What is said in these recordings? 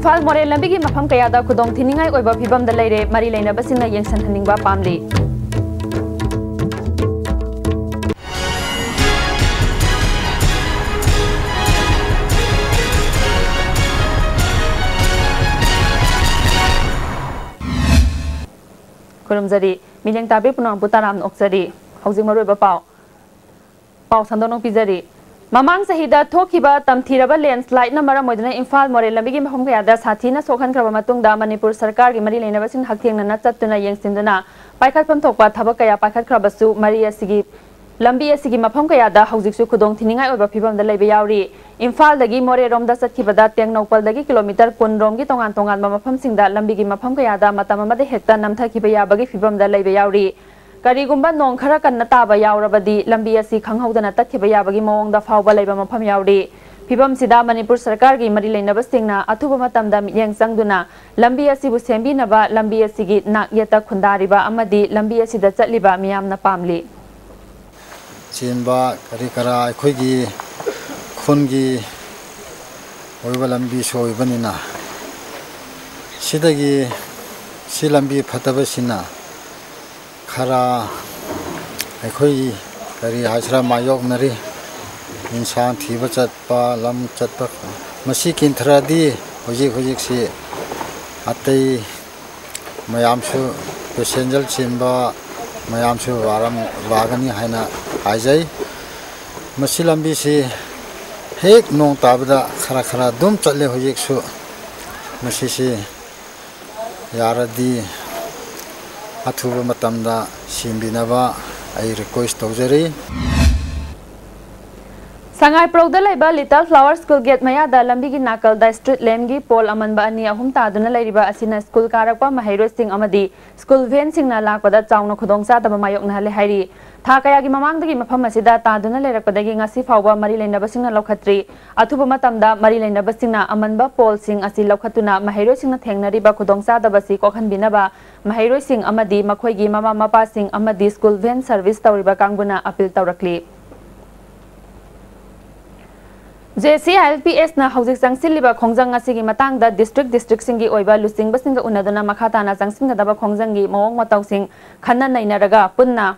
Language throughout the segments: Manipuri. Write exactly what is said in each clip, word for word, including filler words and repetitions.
ꯏꯝꯐꯥꯜ ꯃꯣꯔꯦ ꯂꯝꯕꯤꯒꯤ ꯃꯐꯝ ꯀꯌꯥꯗ ꯈꯨꯗꯣꯡ ꯊꯤꯅꯤꯡꯉꯥꯏ ꯑꯣꯏꯕ ꯐꯤꯕꯝꯗ ꯂꯩꯔꯦ, ꯃꯔꯤ ꯂꯩꯅꯕꯁꯤꯡꯅ ꯌꯦꯡꯁꯤꯟꯍꯟꯅꯤꯡꯕ ꯄꯥꯝꯂꯤ꯫ ꯈꯨꯔꯨꯝꯖꯔꯤ꯫ ꯃꯤꯠꯌꯦꯡ ꯇꯥꯕꯤ ꯄꯨꯝꯅꯃꯛꯄꯨ ꯇꯔꯥꯝꯅ ꯑꯣꯛꯆꯔꯤ꯫ ꯍꯧꯖꯤꯛ ꯃꯔꯨꯑꯣꯏꯕ ꯄꯥꯎ꯫ ꯄꯥꯎ ꯁꯟꯗꯣꯛꯅ ꯄꯤꯖꯔꯤ꯫ ꯃꯃꯥꯡ ꯆꯍꯤꯗ ꯊꯣꯛꯈꯤꯕ ꯇꯝꯊꯤꯔꯕ ꯂꯦꯟꯁ꯭ꯂꯥꯏꯗꯅ ꯃꯔꯝ ꯑꯣꯏꯗꯨꯅ ꯏꯝꯐꯥꯜ ꯃꯣꯔꯦ ꯂꯝꯕꯤꯒꯤ ꯃꯐꯝ ꯀꯌꯥꯗ ꯁꯥꯊꯤꯅ ꯁꯣꯛꯍꯟꯈ꯭ꯔꯕ ꯃꯇꯨꯡꯗ ꯃꯅꯤꯄꯨꯔ ꯁꯔꯀꯥꯔꯒꯤ ꯃꯔꯤ ꯂꯩꯅꯕꯁꯤꯡ ꯍꯛꯊꯦꯡꯅꯅ ꯆꯠꯇꯨꯅ ꯌꯦꯡꯁꯤꯟꯗꯨꯅ ꯄꯥꯏꯈꯠꯐꯝ ꯊꯣꯛꯄ ꯊꯕꯛ ꯀꯌꯥ ꯄꯥꯏꯈꯠꯈ꯭ꯔꯕꯁꯨ ꯃꯔꯤ ꯑꯁꯤꯒꯤ, ꯂꯝꯕꯤ ꯑꯁꯤꯒꯤ ꯃꯐꯝ ꯀꯌꯥꯗ ꯍꯧꯖꯤꯛꯁꯨ ꯈꯨꯗꯣꯡ ꯊꯤꯅꯤꯡꯉꯥꯏ ꯑꯣꯏꯕ ꯐꯤꯕꯝꯗ ꯂꯩꯕ ꯌꯥꯎꯔꯤ꯫ ꯏꯝꯐꯥꯜꯗꯒꯤ ꯃꯣꯔꯦꯔꯣꯝꯗ ꯆꯠꯈꯤꯕꯗ ꯇꯦꯡꯅꯧꯄꯜꯗꯒꯤ ꯀꯤꯂꯣꯃꯤꯇꯔ ꯀꯨꯟ ꯔꯣꯝꯒꯤ ꯇꯣꯉꯥꯟ ꯇꯣꯉꯥꯟꯕ ꯃꯐꯝꯁꯤꯡꯗ ꯂꯝꯕꯤꯒꯤ ꯃꯐꯝ ꯀꯌꯥꯗ ꯃꯇꯝ ꯑꯃꯗ ꯍꯦꯛꯇ ꯅꯝꯊꯈꯤꯕ ꯌꯥꯕꯒꯤ ꯐꯤꯕꯝꯗ ꯂꯩꯕ ꯌꯥꯎꯔꯤ꯫ ꯀꯔꯤꯒꯨꯝꯕ ꯅꯣꯡ ꯈꯔ ꯀꯟꯅ ꯇꯥꯕ ꯌꯥꯎꯔꯕꯗꯤ ꯂꯝꯕꯤ ꯑꯁꯤ ꯈꯪꯍꯧꯗꯅ ꯇꯠꯈꯤꯕ ꯌꯥꯕꯒꯤ ꯃꯑꯣꯡꯗ ꯐꯥꯎꯕ ꯂꯩꯕ ꯃꯐꯝ ꯌꯥꯎꯔꯤ꯫ ꯐꯤꯕꯝꯁꯤꯗ ꯃꯅꯤꯄꯨꯔ ꯁꯔꯀꯥꯔꯒꯤ ꯃꯔꯤ ꯂꯩꯅꯕꯁꯤꯡꯅ ꯑꯊꯨꯕ ꯃꯇꯝꯗ ꯃꯤꯠꯌꯦꯡ ꯆꯪꯗꯨꯅ ꯂꯝꯕꯤ ꯑꯁꯤꯕꯨ ꯁꯦꯝꯕꯤꯅꯕ ꯂꯝꯕꯤ ꯑꯁꯤꯒꯤ ꯅꯥꯛ ꯌꯦꯠꯇ ꯈꯨꯟꯗꯥꯔꯤꯕ ꯑꯃꯗꯤ ꯂꯝꯕꯤ ꯑꯁꯤꯗ ꯆꯠꯂꯤꯕ ꯃꯤꯌꯥꯝꯅ ꯄꯥꯝꯂꯤ꯫ ꯆꯦꯟꯕ ꯀꯔꯤ ꯀꯔꯥ ꯑꯩꯈꯣꯏꯒꯤ ꯈꯨꯟꯒꯤ ꯑꯣꯏꯕ ꯂꯝꯕꯤꯁꯨ ꯑꯣꯏꯕꯅꯤꯅ, ꯁꯤꯗꯒꯤ ꯁꯤ ꯂꯝꯕꯤ ꯐꯠꯇꯕꯁꯤꯅ ꯈꯔ ꯑꯩꯈꯣꯏ ꯀꯔꯤ ꯍꯥꯏꯁꯤꯔꯥ ꯃꯥꯌꯣꯛꯅꯔꯤ꯫ ꯏꯟꯁꯥꯡ ꯊꯤꯕ ꯆꯠꯄ, ꯂꯝ ꯆꯠꯄ, ꯃꯁꯤ ꯀꯤꯟꯊꯔꯗꯤ ꯍꯧꯖꯤꯛ ꯍꯧꯖꯤꯛꯁꯤ ꯑꯇꯩ ꯃꯌꯥꯝꯁꯨ, ꯄꯦꯁꯦꯟꯖꯔ ꯆꯦꯟꯕ ꯃꯌꯥꯝꯁꯨ ꯋꯥꯔꯝ-, ꯋꯥꯒꯅꯤ ꯍꯥꯏꯅ ꯍꯥꯏꯖꯩ꯫ ꯃꯁꯤ ꯂꯝꯕꯤꯁꯤ ꯍꯦꯛ ꯅꯣꯡ ꯇꯥꯕꯗ ꯈꯔ ꯈꯔ ꯑꯗꯨꯝ ꯆꯠꯂꯦ ꯍꯧꯖꯤꯛꯁꯨ꯫ ꯃꯁꯤꯁꯤ ꯌꯥꯔꯗꯤ ꯑꯊꯨꯕ ꯃꯇꯝꯗ ꯁꯦꯝꯕꯤꯅꯕ ꯑꯩ ꯔꯤꯀ꯭ꯋꯦꯁ ꯇꯧꯖꯔꯤ꯫ ꯁꯉꯥꯏꯄ꯭ꯔꯧꯗ ꯂꯩꯕ ꯂꯤꯇꯜ ꯐ꯭ꯂꯥꯋꯔ ꯁ꯭ꯀꯨꯜ ꯒꯦꯠ ꯃꯌꯥꯗ ꯂꯝꯕꯤꯒꯤ ꯅꯥꯀꯜꯗ ꯁ꯭ꯇ꯭ꯔꯤꯠ ꯂꯦꯝꯞꯒꯤ ꯄꯣꯜ ꯑꯃꯟꯕ ꯑꯅꯤ ꯑꯍꯨꯝ ꯇꯥꯗꯨꯅ ꯂꯩꯔꯤꯕ ꯑꯁꯤꯅ ꯁ꯭ꯀꯨꯜ ꯀꯥꯔꯛꯄ ꯃꯍꯩꯔꯣꯏꯁꯤꯡ ꯑꯃꯗꯤ ꯁ꯭ꯀꯨꯜ ꯚꯦꯟꯁꯤꯡꯅ ꯂꯥꯛꯄꯗ ꯆꯥꯎꯅ ꯈꯨꯗꯣꯡꯆꯥꯗꯕ ꯃꯥꯌꯣꯛꯅꯍꯜꯂꯦ ꯍꯥꯏꯔꯤ꯫ ꯊꯥ ꯀꯌꯥꯒꯤ ꯃꯃꯥꯡꯗꯒꯤ ꯃꯐꯝ ꯑꯁꯤꯗ ꯇꯥꯗꯨꯅ ꯂꯩꯔꯛꯄꯗꯒꯤ ꯉꯁꯤ ꯐꯥꯎꯕ ꯃꯔꯤ ꯂꯩꯅꯕꯁꯤꯡꯅ ꯂꯧꯈꯠꯇ꯭ꯔꯤ꯫ ꯑꯊꯨꯕ ꯃꯇꯝꯗ ꯃꯔꯤ ꯂꯩꯅꯕꯁꯤꯡꯅ ꯑꯃꯟꯕ ꯄꯣꯜꯁꯤꯡ ꯑꯁꯤ ꯂꯧꯈꯠꯇꯨꯅ ꯃꯍꯩꯔꯣꯏꯁꯤꯡꯅ ꯊꯦꯡꯅꯔꯤꯕ ꯈꯨꯗꯣꯡꯆꯥꯗꯕꯁꯤ ꯀꯣꯛꯍꯟꯕꯤꯅꯕ ꯃꯍꯩꯔꯣꯏꯁꯤꯡ ꯑꯃꯗꯤ ꯃꯈꯣꯏꯒꯤ ꯃꯃꯥ ꯃꯄꯥꯁꯤꯡ ꯑꯃꯗꯤ ꯁ꯭ꯀꯨꯜ ꯚꯦꯟ ꯁꯔꯚꯤꯁ ꯇꯧꯔꯤꯕ ꯀꯥꯡꯕꯨꯅ ꯑꯄꯤꯜ ꯇꯧꯔꯛꯂꯤ꯫ JCILPS ꯅ ꯍꯧꯖꯤꯛ ꯆꯪꯁꯤꯜꯂꯤꯕ ꯈꯣꯡꯖꯪ ꯑꯁꯤꯒꯤ ꯃꯇꯥꯡꯗ district district ꯁꯤꯡꯒꯤ ꯑꯣꯏꯕ ꯂꯨꯆꯤꯡꯕꯁꯤꯡꯒ ꯎꯅꯗꯨꯅ ꯃꯈꯥ ꯇꯥꯅ ꯆꯪꯁꯤꯟꯒꯗꯕ ꯈꯣꯡꯖꯪꯒꯤ ꯃꯑꯣꯡ ꯃꯇꯧꯁꯤꯡ ꯈꯟꯅ ꯅꯩꯅꯔꯒ ꯄꯨꯟꯅ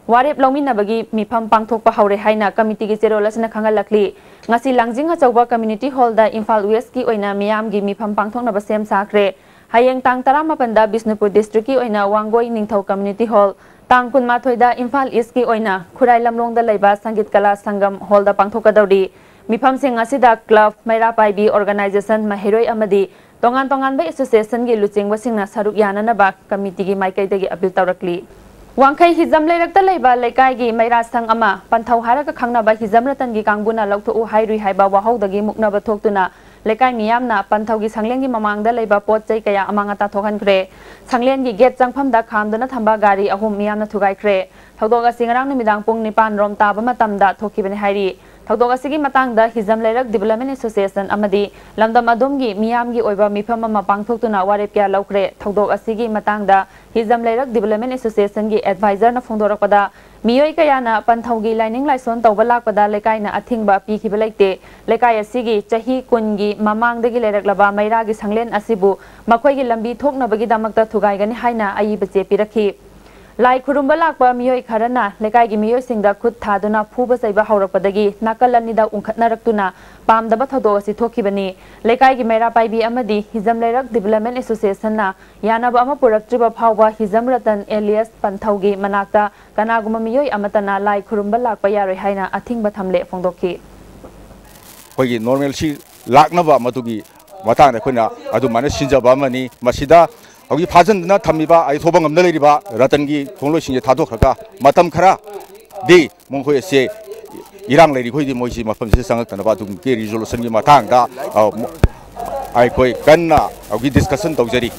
ꯋꯥꯔꯦꯞ ꯂꯧꯃꯤꯟꯅꯕꯒꯤ ꯃꯤꯐꯝ ꯄꯥꯡꯊꯣꯛꯄ ꯍꯧꯔꯦ ꯍꯥꯏꯅ ꯀꯃꯤꯇꯤꯒꯤ ꯆꯦꯔꯣꯜ ꯑꯁꯤꯅ ꯈꯪꯍꯜꯂꯛꯂꯤ꯫ ꯉꯁꯤ ꯂꯥꯡꯖꯤꯡ ꯑꯆꯧꯕ Community Hall ꯗ ꯏꯝꯐꯥꯜ West ꯀꯤ ꯑꯣꯏꯅ ꯃꯤꯌꯥꯝꯒꯤ ꯃꯤꯐꯝ ꯄꯥꯡꯊꯣꯛꯅꯕ ꯁꯦꯝ ꯁꯥꯈ꯭ꯔꯦ꯫ ꯍꯌꯦꯡ ꯇꯥꯡ ꯇꯔꯥꯃꯥꯄꯟꯗ ꯕꯤꯁꯅꯨꯄꯨꯔ district ꯀꯤ ꯑꯣꯏꯅ ꯋꯥꯡꯒꯣꯏ ꯅꯤꯡꯊꯧ Community Hall, ꯇꯥꯡ ꯀꯨꯟꯃꯥꯊꯣꯏꯗ ꯏꯝꯐꯥꯜ East ꯀꯤ ꯑꯣꯏꯅ ꯈꯨꯔꯥꯏ ꯂꯝꯂꯣꯡꯗ ꯂꯩꯕ ꯁꯪꯒꯤꯠ ꯀꯂꯥ ꯁꯪꯒꯝ Hall ꯗ ꯄꯥꯡꯊꯣꯛꯀꯗꯧꯔꯤ꯫ ꯃꯤꯐꯝꯁꯤꯡ ꯑꯁꯤꯗ club, ꯃꯩꯔꯥ ꯄꯥꯏꯕꯤ organization, ꯃꯍꯩꯔꯣꯏ ꯑꯃꯗꯤ ꯇꯣꯉꯥꯟ ꯇꯣꯉꯥꯟꯕ association ꯒꯤ ꯂꯨꯆꯤꯡꯕꯁꯤꯡꯅ ꯁꯔꯨꯛ ꯌꯥꯅꯅꯕ ꯀꯃꯤꯇꯤꯒꯤ ꯃꯥꯏꯀꯩꯗꯒꯤ appeal ꯇꯧꯔꯛꯂꯤ꯫ ꯋꯥꯡꯈꯩ ꯍꯤꯖꯝ ꯂꯩꯔꯛꯇ ꯂꯩꯕ ꯂꯩꯀꯥꯏꯒꯤ ꯃꯩꯔꯥ ꯁꯪ ꯑꯃ ꯄꯟꯊꯧ ꯍꯥꯏꯔꯒ ꯈꯪꯅꯕ ꯍꯤꯖꯝ ꯔꯇꯟꯒꯤ ꯀꯥꯡꯕꯨꯅ ꯂꯧꯊꯣꯛꯎ ꯍꯥꯏꯔꯨꯏ ꯍꯥꯏꯕ ꯋꯥꯍꯧꯗꯒꯤ ꯃꯨꯛꯅꯕ ꯊꯣꯛꯇꯨꯅ ꯂꯩꯀꯥꯏ ꯃꯤꯌꯥꯝꯅ ꯄꯟꯊꯧꯒꯤ ꯁꯪꯂꯦꯟꯒꯤ ꯃꯃꯥꯡꯗ ꯂꯩꯕ ꯄꯣꯠ ꯆꯩ ꯀꯌꯥ ꯑꯃꯥꯡ ꯑꯇꯥ ꯊꯣꯛꯍꯟꯈ꯭ꯔꯦ꯫ ꯁꯪꯂꯦꯟꯒꯤ gate ꯆꯪꯐꯝꯗ ꯈꯥꯝꯗꯨꯅ ꯊꯝꯕ ꯒꯥꯔꯤ ꯑꯍꯨꯝ ꯃꯤꯌꯥꯝꯅ ꯊꯨꯒꯥꯏꯈ꯭ꯔꯦ꯫ ꯊꯧꯗꯣꯛ ꯑꯁꯤ ꯉꯔꯥꯡ ꯅꯨꯃꯤꯗꯥꯡ ꯄꯨꯡ ꯅꯤꯄꯥꯟ ꯔꯣꯝ ꯇꯥꯕ ꯃꯇꯝꯗ ꯊꯣꯛꯈꯤꯕꯅꯤ ꯍꯥꯏꯔꯤ꯫ ꯊꯧꯗꯣꯛ ꯑꯁꯤꯒꯤ ꯃꯇꯥꯡꯗ ꯍꯤꯖꯝ ꯂꯩꯔꯛ Development Association ꯑꯃꯗꯤ ꯂꯝꯗꯝ ꯑꯗꯨꯝꯒꯤ ꯃꯤꯌꯥꯝꯒꯤ ꯑꯣꯏꯕ ꯃꯤꯐꯝ ꯑꯃ ꯄꯥꯡꯊꯣꯛꯇꯨꯅ ꯋꯥꯔꯦꯞ ꯀꯌꯥ ꯂꯧꯈ꯭ꯔꯦ꯫ ꯊꯧꯗꯣꯛ ꯑꯁꯤꯒꯤ ꯃꯇꯥꯡꯗ ꯍꯤꯖꯝ ꯂꯩꯔꯛ Development Association ꯒꯤ advisor ꯅ ꯐꯣꯡꯗꯣꯔꯛꯄꯗ, ꯃꯤꯑꯣꯏ ꯀꯌꯥꯅ ꯄꯟꯊꯧꯒꯤ ꯂꯥꯏꯅꯤꯡ ꯂꯥꯏꯁꯣꯟ ꯇꯧꯕ ꯂꯥꯛꯄꯗ ꯂꯩꯀꯥꯏꯅ ꯑꯊꯤꯡꯕ ꯄꯤꯈꯤꯕ ꯂꯩꯇꯦ꯫ ꯂꯩꯀꯥꯏ ꯑꯁꯤꯒꯤ ꯆꯍꯤ ꯀꯨꯟꯒꯤ ꯃꯃꯥꯡꯗꯒꯤ ꯂꯩꯔꯛꯂꯕ ꯃꯩꯔꯥꯒꯤ ꯁꯪꯂꯦꯟ ꯑꯁꯤꯕꯨ ꯃꯈꯣꯏꯒꯤ ꯂꯝꯕꯤ ꯊꯣꯛꯅꯕꯒꯤꯗꯃꯛꯇ ꯊꯨꯒꯥꯏꯒꯅꯤ ꯍꯥꯏꯅ ꯑꯏꯕ ꯆꯦ ꯄꯤꯔꯛꯈꯤ꯫ ꯂꯥꯏ ꯈꯨꯔꯨꯝꯕ ꯂꯥꯛꯄ ꯃꯤꯑꯣꯏ ꯈꯔꯅ ꯂꯩꯀꯥꯏꯒꯤ ꯃꯤꯑꯣꯏꯁꯤꯡꯗ ꯈꯨꯠ ꯊꯥꯗꯨꯅ ꯐꯨꯕ ꯆꯩꯕ ꯍꯧꯔꯛꯄꯗꯒꯤ ꯅꯥꯀꯜ ꯑꯅꯤꯗ ꯎꯪꯈꯠꯅꯔꯛꯇꯨꯅ ꯄꯥꯝꯗꯕ ꯊꯧꯗꯣꯛ ꯑꯁꯤ ꯊꯣꯛꯈꯤꯕꯅꯤ꯫ ꯂꯩꯀꯥꯏꯒꯤ ꯃꯩꯔꯥ ꯄꯥꯏꯕꯤ ꯑꯃꯗꯤ ꯍꯤꯖꯝ ꯂꯩꯔꯛ Development Association ꯅ ꯌꯥꯅꯕ ꯑꯃ ꯄꯨꯔꯛꯇ꯭ꯔꯤꯕ ꯐꯥꯎꯕ ꯍꯤꯖꯝ ꯔꯇꯟ alias ꯄꯟꯊꯧꯒꯤ ꯃꯅꯥꯛꯇ ꯀꯅꯥꯒꯨꯝꯕ ꯃꯤꯑꯣꯏ ꯑꯃꯠꯇꯅ ꯂꯥꯏ ꯈꯨꯔꯨꯝꯕ ꯂꯥꯛꯄ ꯌꯥꯔꯣꯏ ꯍꯥꯏꯅ ꯑꯊꯤꯡꯕ ꯊꯝꯂꯦ ꯐꯣꯡꯗꯣꯛꯈꯤ꯫ ꯑꯩꯈꯣꯏꯒꯤ normalcy ꯂꯥꯛꯅꯕ ꯃꯗꯨꯒꯤ ꯃꯇꯥꯡꯗ ꯑꯩꯈꯣꯏꯅ ꯑꯗꯨꯃꯥꯏꯅ ꯁꯤꯟꯖꯕ ꯑꯃꯅꯤ꯫ ꯃꯁꯤꯗ ꯍꯧꯖꯤꯛ ꯐꯥꯖꯤꯟꯗꯨꯅ ꯊꯝꯃꯤꯕ, ꯑꯩ ꯊꯣꯛꯄ ꯉꯝꯗ ꯂꯩꯔꯤꯕ ꯔꯇꯟꯒꯤ ꯈꯣꯡꯂꯣꯏꯁꯤꯡꯁꯦ ꯊꯥꯗꯣꯛꯈ꯭ꯔꯒ ꯃꯇꯝ ꯈꯔꯗꯤ ꯃꯈꯣꯏ ꯑꯁꯦ ꯏꯔꯥꯡ ꯂꯩꯔꯤꯈꯣꯏꯗꯤ ꯃꯣꯏꯁꯤ ꯃꯐꯝꯁꯤꯗ ꯆꯪꯉꯛꯇꯅꯕ ꯑꯗꯨꯒꯤ resolution ꯒꯤ ꯃꯇꯥꯡꯗ, ꯑ, ꯑꯩꯈꯣꯏ ꯀꯟꯅ ꯍꯧꯖꯤꯛ discussion ꯇꯧꯖꯔꯤ꯫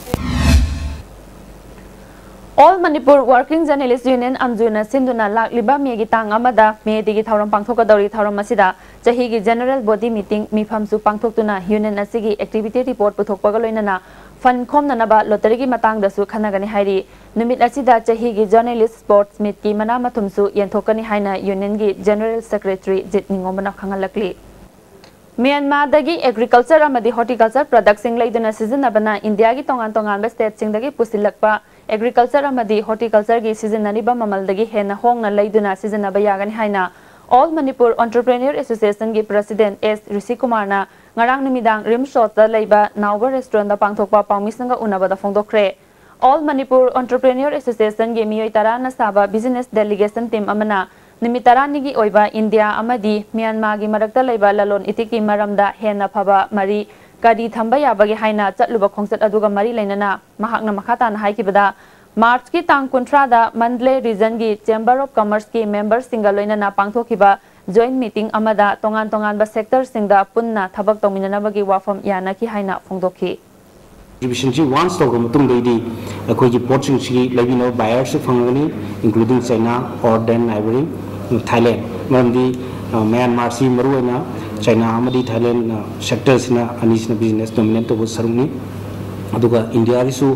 All Manipur Working Journalist Union, ꯑꯝꯖꯨꯅ ꯁꯤꯟꯗꯨꯅ ꯂꯥꯛꯂꯤꯕ ꯃꯦꯒꯤ ꯇꯥꯡ ꯑꯃꯗ ꯃꯦ ꯗꯦꯒꯤ ꯊꯧꯔꯝ ꯄꯥꯡꯊꯣꯛꯀꯗꯧꯔꯤ꯫ ꯊꯧꯔꯝ ꯑꯁꯤꯗ ꯆꯍꯤꯒꯤ general body meeting, ꯃꯤꯐꯝꯁꯨ ꯄꯥꯡꯊꯣꯛꯇꯨꯅ union ꯑꯁꯤꯒꯤ activity report ꯄꯨꯊꯣꯛꯄꯒ ꯂꯣꯏꯅꯅ fund ꯈꯣꯝꯅꯅꯕ lottery ꯒꯤ ꯃꯇꯥꯡꯗꯁꯨ ꯈꯟꯅꯒꯅꯤ ꯍꯥꯏꯔꯤ꯫ ꯅꯨꯃꯤꯠ ꯑꯁꯤꯗ ꯆꯍꯤꯒꯤ journalist sports meet ꯀꯤ ꯃꯅꯥ ꯃꯊꯨꯝꯁꯨ ꯌꯦꯟꯊꯣꯛꯀꯅꯤ ꯍꯥꯏꯅ union ꯒꯤ general secretary ꯖꯤꯠ ꯅꯤꯉꯣꯝꯕꯅ ꯈꯪꯍꯜꯂꯛꯂꯤ꯫ ꯃ꯭ꯌꯥꯟꯃꯥꯔꯗꯒꯤ ꯑꯦꯒ꯭ꯔꯤꯀꯜꯆꯔ ꯑꯃꯗꯤ ꯍꯣꯔꯇꯤꯀꯜꯆꯔ ꯄ꯭ꯔꯗꯛꯁꯤꯡ ꯂꯩꯗꯨꯅ ꯁꯤꯖꯤꯟꯅꯕꯅ ꯏꯟꯗꯤꯌꯥꯒꯤ ꯇꯣꯉꯥꯟ ꯇꯣꯉꯥꯟꯕ ꯁ꯭ꯇꯦꯠꯁꯤꯡꯗꯒꯤ ꯄꯨꯁꯤꯜꯂꯛꯄ ꯑꯦꯒ꯭ꯔꯤꯀꯜꯆꯔ ꯑꯃꯗꯤ ꯍꯣꯔꯇꯤꯀꯜꯆꯔꯒꯤ ꯁꯤꯖꯤꯟꯅꯔꯤꯕ ꯃꯃꯜꯗꯒꯤ ꯍꯦꯟꯅ ꯍꯣꯡꯅ ꯂꯩꯗꯨꯅ ꯁꯤꯖꯤꯟꯅꯕ ꯌꯥꯒꯅꯤ ꯍꯥꯏꯅ All Manipur Entrepreneur Associationꯒꯤ ꯄ꯭ꯔꯁꯤꯗꯦꯟꯠ ꯑꯦꯁ ꯔꯤꯁꯤ ꯀꯨꯃꯥꯔꯅ ꯉꯔꯥꯡ ꯅꯨꯃꯤꯗꯥꯡ ꯔꯤꯝꯁ ꯔꯣꯗꯇ ꯂꯩꯕ ꯅꯥꯎꯕ ꯔꯦꯁꯇꯨꯔꯦꯟꯠꯇ ꯄꯥꯡꯊꯣꯛꯄ ꯄꯥꯎꯃꯤꯁꯤꯡꯒ ꯎꯅꯕꯗ ꯐꯣꯡꯗꯣꯛꯈ꯭ꯔꯦ꯫ All Manipur Entrepreneur Associationꯒꯤ ꯃꯤꯑꯣꯏ ꯇꯔꯥꯅ ꯁꯥꯕ ꯕꯤꯖꯤꯅꯦꯁ ꯗꯦꯂꯤꯒꯦꯁꯟ ꯇꯤꯝ ꯑꯃꯅ ꯅꯨꯃꯤꯠ ꯇꯔꯥꯅꯤꯒꯤ ꯑꯣꯏꯕ ꯏꯟꯗꯤꯌꯥ ꯑꯃꯗꯤ ꯃ꯭ꯌꯥꯟꯃꯥꯔꯒꯤ ꯃꯔꯛꯇ ꯂꯩꯕ ꯂꯂꯣꯟ ꯏꯇꯤꯛꯀꯤ ꯃꯔꯝꯗ ꯍꯦꯟꯅ ꯐꯕ ꯃꯔꯤ ꯀꯔꯤ ꯊꯝꯕ ꯌꯥꯕꯒꯦ ꯍꯥꯏꯅ ꯆꯠꯂꯨꯕ ꯈꯣꯡꯆꯠ ꯑꯗꯨꯒ ꯃꯔꯤ ꯂꯩꯅꯅ ꯃꯍꯥꯛꯅ ꯃꯈꯥ ꯇꯥꯅ ꯍꯥꯏꯈꯤꯕꯗ, ꯃꯥꯔꯆꯀꯤ ꯇꯥꯡ ꯀꯨꯟꯊ꯭ꯔꯥꯗ ꯃꯟꯗꯂꯦ ꯔꯤꯖꯟꯒꯤ ꯆꯦꯝꯕꯔ ꯑꯣꯐ ꯀꯃꯔꯁꯀꯤ ꯃꯦꯝꯕꯔꯁꯤꯡꯒ ꯂꯣꯏꯅꯅ ꯄꯥꯡꯊꯣꯛꯈꯤꯕ ꯖꯣꯏꯟꯠ ꯃꯤꯇꯤꯡ ꯑꯃꯗ ꯇꯣꯉꯥꯟ ꯇꯣꯉꯥꯟꯕ ꯁꯦꯛꯇꯔꯁꯤꯡꯗ ꯄꯨꯟꯅ ꯊꯕꯛ ꯇꯧꯃꯤꯟꯅꯅꯕꯒꯤ ꯋꯥꯐꯝ ꯌꯥꯅꯈꯤ ꯍꯥꯏꯅ ꯐꯣꯡꯗꯣꯛꯈꯤ꯫ ꯑꯦꯛꯖꯤꯕꯤꯁꯟꯁꯤ ꯋꯥꯟꯁ ꯇꯧꯈ꯭ꯔ ꯃꯇꯨꯡꯗꯩꯗꯤ ꯑꯩꯈꯣꯏꯒꯤ ꯄꯣꯠꯁꯤꯡꯁꯤ ꯂꯩꯕꯤꯅꯕ ꯕꯥꯌꯔꯁꯨ ꯐꯪꯒꯅꯤ, including China or then neighboring Thailand꯫ ꯃꯔꯝꯗꯤ, ꯑ, ꯃ꯭ꯌꯥꯟꯃꯥꯔꯁꯤ ꯃꯔꯨꯑꯣꯏꯅ ꯆꯥꯏꯅꯥ ꯑꯃꯗꯤ ꯊꯥꯏꯂꯦꯟ, ꯑ, ꯁꯦꯛꯇꯔꯁꯤꯅ ꯑꯅꯤꯁꯤꯅ ꯕꯤꯖꯤꯅꯦꯁ ꯗꯣꯃꯤꯅꯦꯠ ꯇꯧꯕ ꯁꯔꯨꯛꯅꯤ꯫ ꯑꯗꯨꯒ ꯏꯟꯗꯤꯌꯥꯒꯤꯁꯨ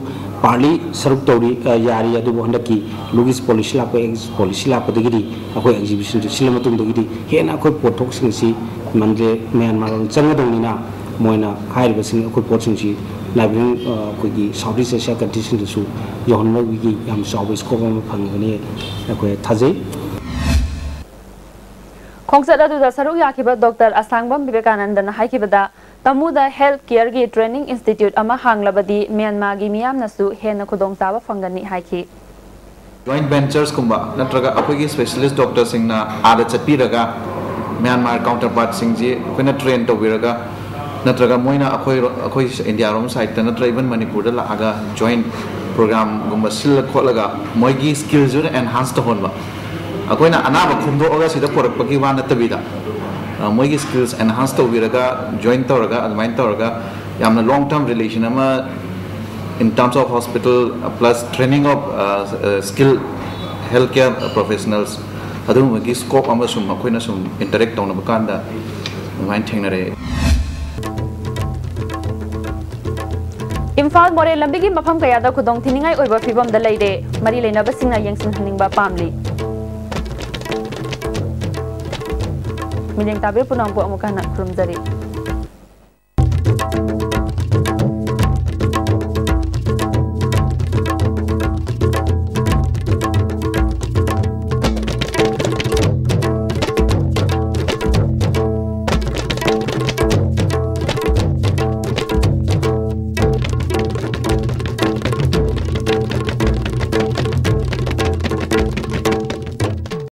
ꯄꯥꯔꯠꯂꯤ ꯁꯔꯨꯛ ꯇꯧꯔꯤ, ꯑ, ꯌꯥꯔꯤ, ꯑꯗꯨꯕꯨ ꯍꯟꯗꯛꯀꯤ ꯂꯨꯒꯤꯁ ꯄꯣꯂꯤꯁꯤ ꯂꯥꯛꯄ, ꯑꯦꯛꯁ ꯄꯣꯂꯤꯁꯤ ꯂꯥꯛꯄꯗꯒꯤꯗꯤ ꯑꯩꯈꯣꯏ ꯑꯦꯛꯖꯤꯕꯤꯁꯟꯁꯤ ꯁꯤꯜꯂ ꯃꯇꯨꯡꯗꯒꯤꯗꯤ ꯍꯦꯟꯅ ꯑꯩꯈꯣꯏ ꯄꯣꯠꯊꯣꯛꯁꯤꯡꯁꯤ ꯃꯟꯗꯂꯦ ꯃ꯭ꯌꯥꯟꯃꯥꯔ ꯆꯪꯒꯗꯧꯅꯤꯅ ꯃꯣꯏꯅ ꯍꯥꯏꯔꯤꯕꯁꯤꯡ ꯑꯩꯈꯣꯏ ꯄꯣꯠꯁꯤꯡꯁꯤ neighboring, ꯑ, ꯑꯩꯈꯣꯏꯒꯤ South East Asia countryꯁꯤꯡꯗꯁꯨ ꯌꯧꯍꯟꯕꯒꯤ ꯌꯥꯝ ꯆꯥꯎꯕ scope ꯑꯃ ꯐꯪꯒꯅꯤ ꯑꯩꯈꯣꯏ ꯊꯥꯖꯩ꯫ ꯈꯣꯡꯆꯠ ꯑꯗꯨꯗ ꯁꯔꯨꯛ ꯌꯥꯈꯤꯕ ꯗꯣꯛꯇꯔ ꯑꯁꯥꯡꯕꯝ ꯕꯤꯕꯦꯀꯥꯅꯟꯗꯅ ꯍꯥꯏꯈꯤꯕꯗ, ꯇꯃꯨꯗ ꯍꯦꯜꯊ ꯀꯦꯌꯔꯒꯤ ꯇ꯭ꯔꯦꯅꯤꯡ ꯏꯟꯁꯇꯤꯇ꯭ꯌꯨꯠ ꯑꯃ ꯍꯥꯡꯂꯕꯗꯤ ꯃ꯭ꯌꯥꯟꯃꯥꯔꯒꯤ ꯃꯤꯌꯥꯝꯅꯁꯨ ꯍꯦꯟꯅ ꯈꯨꯗꯣꯡꯆꯥꯕ ꯐꯪꯒꯅꯤ ꯍꯥꯏꯈꯤ꯫ ꯖꯣꯏꯟꯠ ꯚꯦꯟꯆꯔꯁꯀꯨꯝꯕ ꯅꯠꯇ꯭ꯔꯒ ꯑꯩꯈꯣꯏꯒꯤ ꯁ꯭ꯄꯦꯁꯤꯌꯦꯂꯤꯁ ꯗꯣꯛꯇꯔꯁꯤꯡꯅ ꯑꯥꯗ ꯆꯠꯄꯤꯔꯒ ꯃ꯭ꯌꯥꯟꯃꯥꯔ ꯀꯥꯎꯟꯇꯔꯄꯥꯔꯠꯁꯤꯡꯁꯤ ꯑꯩꯈꯣꯏꯅ ꯇ꯭ꯔꯦꯟ ꯇꯧꯕꯤꯔꯒ, ꯅꯠꯇ꯭ꯔꯒ ꯃꯣꯏꯅ ꯑꯩꯈꯣꯏ, ꯑꯩꯈꯣꯏ ꯏꯟꯗꯤꯌꯥꯔꯣꯝ ꯁꯥꯏꯠꯇ ꯅꯠꯇ꯭ꯔꯒ ꯏꯚꯟ ꯃꯅꯤꯄꯨꯔꯗ ꯂꯥꯛꯑꯒ ꯖꯣꯏꯟꯠ ꯄ꯭ꯔꯣꯒ꯭ꯔꯥꯝꯒꯨꯝꯕ ꯁꯤꯜꯂ ꯈꯣꯠꯂꯒ ꯃꯣꯏꯒꯤ ꯁ꯭ꯀꯤꯜꯁꯨ ꯑꯦꯟꯍꯥꯟꯁ ꯇꯧꯍꯟꯕ꯫ ꯑꯩꯈꯣꯏꯅ ꯑꯅꯥꯕ ꯈꯣꯝꯗꯣꯛꯑꯒ ꯁꯤꯗ ꯄꯨꯔꯛꯄꯒꯤ ꯋꯥ ꯅꯠꯇꯕꯤꯗ, ꯑ, ꯃꯣꯏꯒꯤ ꯁ꯭ꯀꯤꯜꯁ ꯑꯦꯟꯍꯥꯟꯁ ꯇꯧꯕꯤꯔꯒ, ꯖꯣꯏꯟ ꯇꯧꯔꯒ, ꯑꯗꯨꯃꯥꯏꯅ ꯇꯧꯔꯒ ꯌꯥꯝꯅ long term relation ꯑꯃ in terms of hospital, plus training of, uh, uh, skilled healthcare professionals, ꯑꯗꯨꯒꯨꯝꯕꯒꯤ scope ꯑꯃ ꯁꯨꯝ ꯑꯩꯈꯣꯏꯅ ꯁꯨꯝ interact ꯇꯧꯅꯕ ꯀꯥꯟꯗ ꯑꯗꯨꯃꯥꯏꯅ ꯊꯦꯡꯅꯔꯛꯑꯦ꯫ ꯏꯝꯐꯥꯜ ꯃꯣꯔꯦ ꯂꯝꯕꯤꯒꯤ ꯃꯐꯝ ꯀꯌꯥꯗ ꯈꯨꯗꯣꯡ ꯊꯤꯅꯤꯡꯉꯥꯏ ꯑꯣꯏꯕ ꯐꯤꯕꯝꯗ ꯂꯩꯔꯦ꯫ ꯃꯔꯤ ꯂꯩꯅꯕꯁꯤꯡꯅ ꯌꯦꯡꯁꯤꯟꯍꯟꯅꯤꯡꯕ ꯄꯥꯝꯂꯤ꯫ ꯃꯤꯠꯌꯦꯡ ꯇꯥꯕꯤꯔꯤꯕ ꯄꯨꯝꯅꯃꯛꯄꯨ ꯑꯃꯨꯛꯀ ꯍꯟꯅ ꯈꯨꯔꯨꯝꯖꯔꯤ꯫